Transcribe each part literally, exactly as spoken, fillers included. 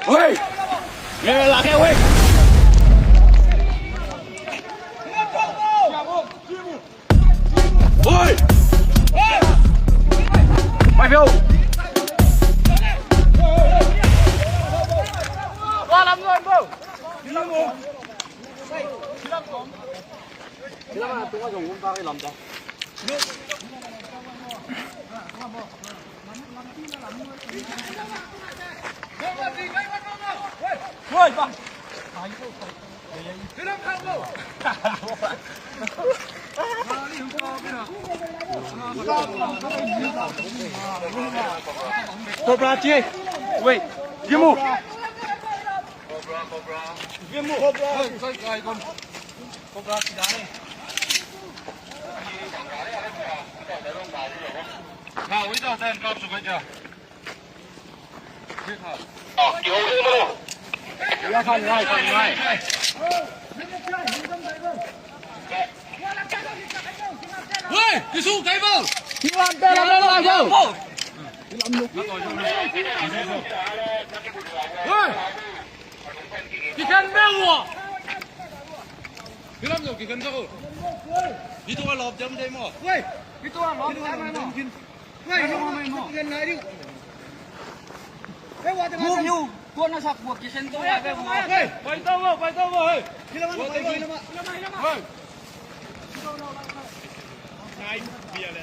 Oi! Oi! Mai phiu! Cobra, Jay. Wait. Jimmu. Cobra, Cobra. Jimmu. Cobra. Hey, kai, kai, kon. Cobra, sida ne. Ha, wait, ten, kap, sukai, ja. Hei, kisu kai bol. Hei, kikan bel wo. Kilam lo kikan sa ko. Itu a lop jam dai mo. Hei, itu a lop jam dai mo. Move you. Tuan na sak buat kisen tu ya, be buat. Hey, pai tau, pai tau, hey. Hila mana, pai tau, hila mana. Hey. Nai, biar le.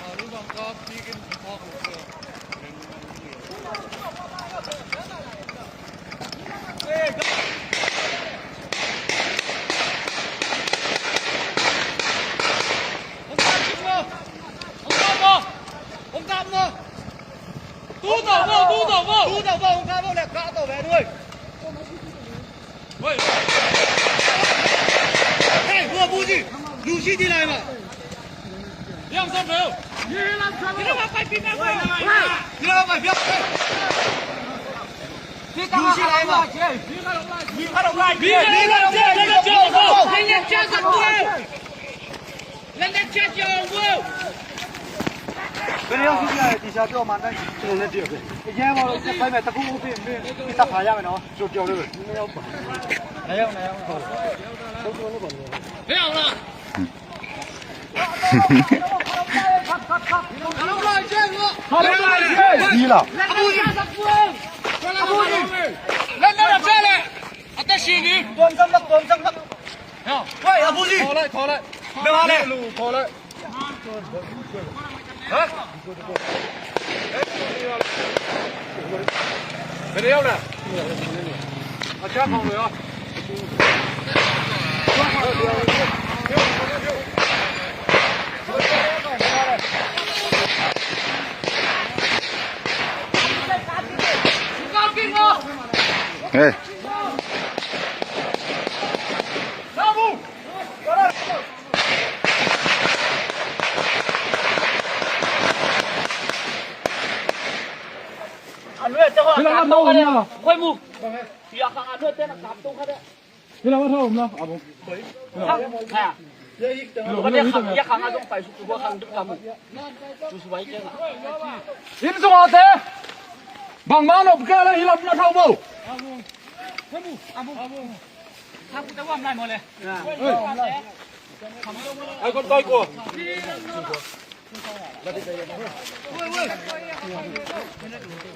Baru bangkok bikin kok. Hey. Inn sungah te bangmah nop kei le, hi lam na thau bo. Ai kon toi ko.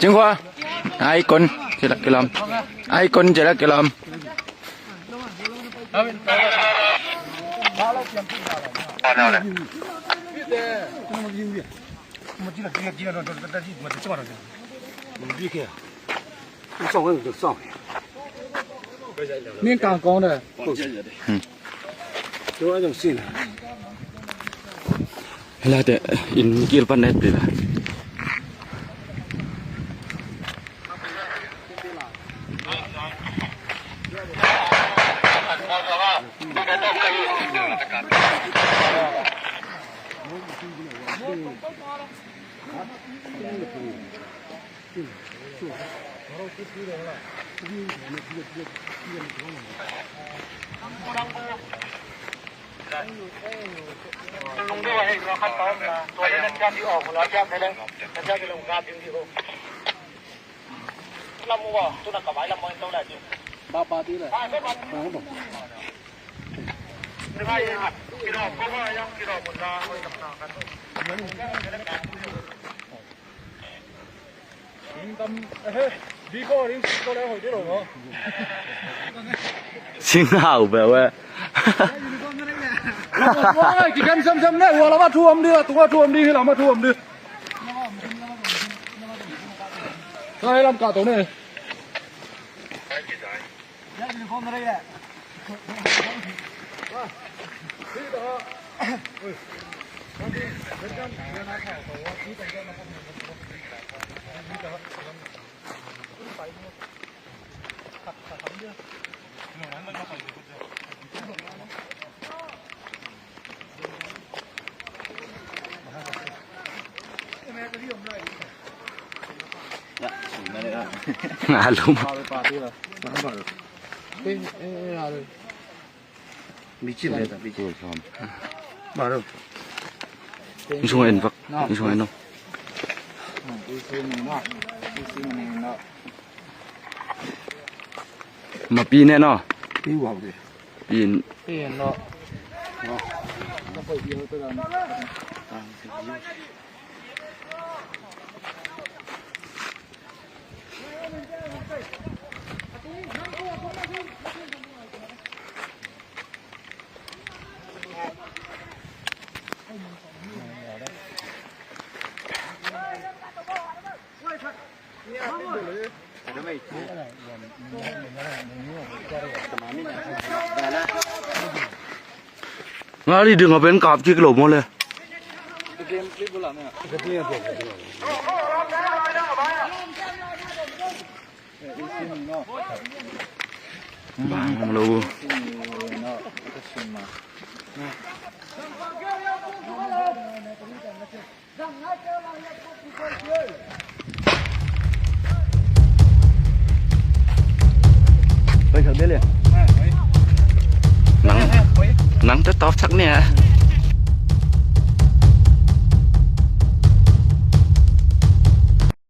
Cingkhua. Ai kon cila kilam. Ai kon cila kilam. Nin kang kong de. Tua jong sin. Hela te in kil pan net pila. Sing hau bel we. Kikem semsem ne, ua lam a thu om ding, a tung a thu om ding, hi lam a thu om ding. Sai lam ka to ne. Nga lum. Insung en vak. Insung en no. Mapi ne no. Pin. Nga li ding a pen kap kik lo maw le. Bang lo. Nang, nang tetap sak ni ah.